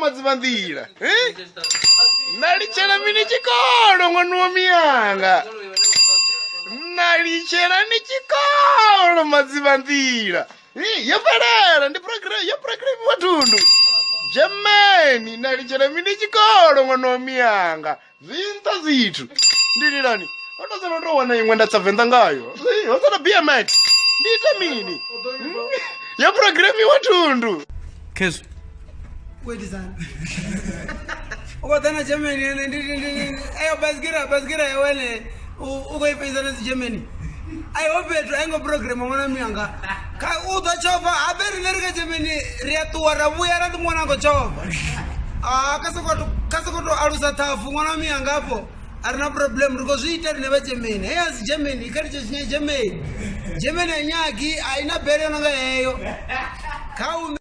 Madzivha nḓila. Na litshela mini tshikolo ṅwana wa miyanga? Na litshela ni tshikolo Madzivha nḓila. Yo fhelela ndi program yo programiwa thundu. Germany na litshela mini tshikolo ṅwana wa miyanga? Zwi nṱha zwithu. Ndi lilani. Ho to sala to wana iṅwe nda tsa Venḓa ngayo. Ho sala BMX. Ndi ite mini? Yo programiwa thundu. Khezwo. Wetizana. U khou ḓa na Germany ene ndi ndi ndi eyo baisigira baisigira yawe ene u khou i fhedzisa na dzi Germany. A iho fhethu a i ngo program ṅwana miyanga. Kha u ḓo tshova habe riṋe ri kha Germany ri a ṱuwa ra vhuya ra ḓi ṅwana a khou tshova. Ah kha soko kha soko to alusa ṱhafu ṅwana miyanga afho a ri na problem ri khou zwi ita riṋe vha Germany. Heyo a si Germany kha ri tshinya Germany. Germany a i nyagi a i na bele yo no nga heyo. Kha u